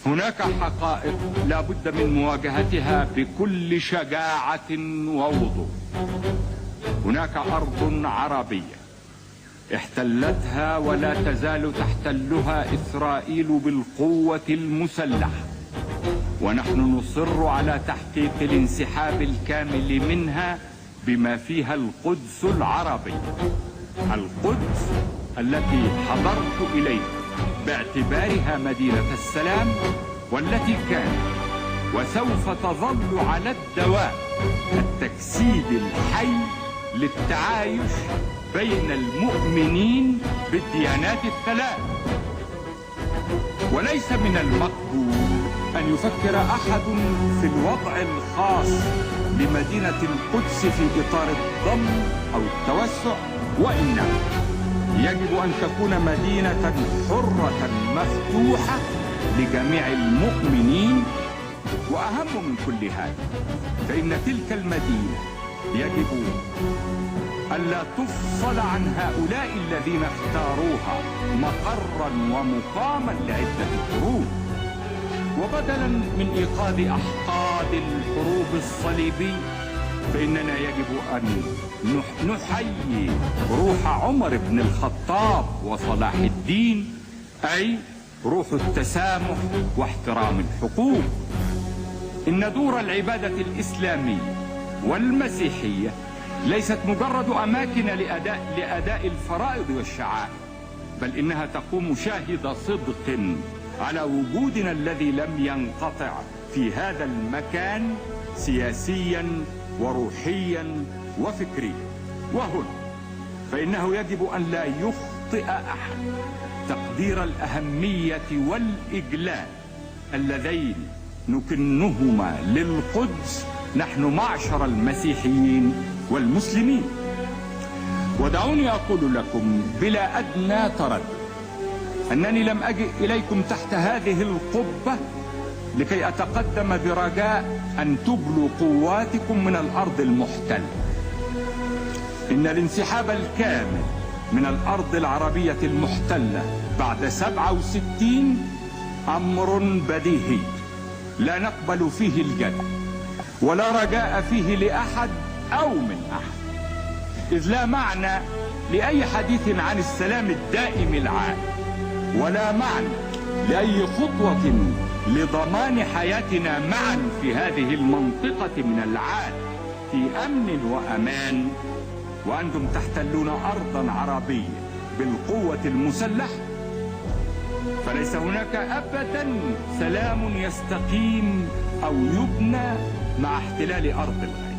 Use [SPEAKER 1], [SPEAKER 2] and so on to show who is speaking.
[SPEAKER 1] هناك حقائق لا بد من مواجهتها بكل شجاعة ووضوح. هناك أرض عربية احتلتها ولا تزال تحتلها إسرائيل بالقوة المسلحة، ونحن نصر على تحقيق الانسحاب الكامل منها بما فيها القدس العربي، القدس التي حضرت إليها باعتبارها مدينة السلام، والتي كانت وسوف تظل على الدوام التجسيد الحي للتعايش بين المؤمنين بالديانات الثلاث. وليس من المقبول أن يفكر أحد في الوضع الخاص لمدينة القدس في إطار الضم أو التوسع، وإنما يجب أن تكون مدينة حرة مفتوحة لجميع المؤمنين. وأهم من كل هذا، فإن تلك المدينة يجب ألا تفصل عن هؤلاء الذين اختاروها مقرا ومقاما لعدة قرون. وبدلا من إيقاظ أحقاد الحروب الصليبية، فإننا يجب أن نحيي روح عمر بن الخطاب وصلاح الدين، أي روح التسامح واحترام الحقوق. إن دور العبادة الإسلامية والمسيحية ليست مجرد أماكن لأداء الفرائض والشعائر، بل إنها تقوم شاهد صدق على وجودنا الذي لم ينقطع في هذا المكان سياسيا وروحيا وفكريا. وهنا فإنه يجب أن لا يخطئ أحد تقدير الأهمية والإجلال اللذين نكنهما للقدس نحن معشر المسيحيين والمسلمين. ودعوني أقول لكم بلا أدنى تردد أنني لم أجئ إليكم تحت هذه القبة لكي أتقدم برجاء أن تبلوا قواتكم من الأرض المحتلة. إن الانسحاب الكامل من الأرض العربية المحتلة بعد 67 أمر بديهي لا نقبل فيه الجدل ولا رجاء فيه لأحد أو من أحد، إذ لا معنى لأي حديث عن السلام الدائم العام، ولا معنى لأي خطوة لضمان حياتنا معا في هذه المنطقة من العالم في أمن وأمان، وأنتم تحتلون أرضا عربية بالقوة المسلحة. فليس هناك أبدا سلام يستقيم أو يبنى مع احتلال أرض الغير.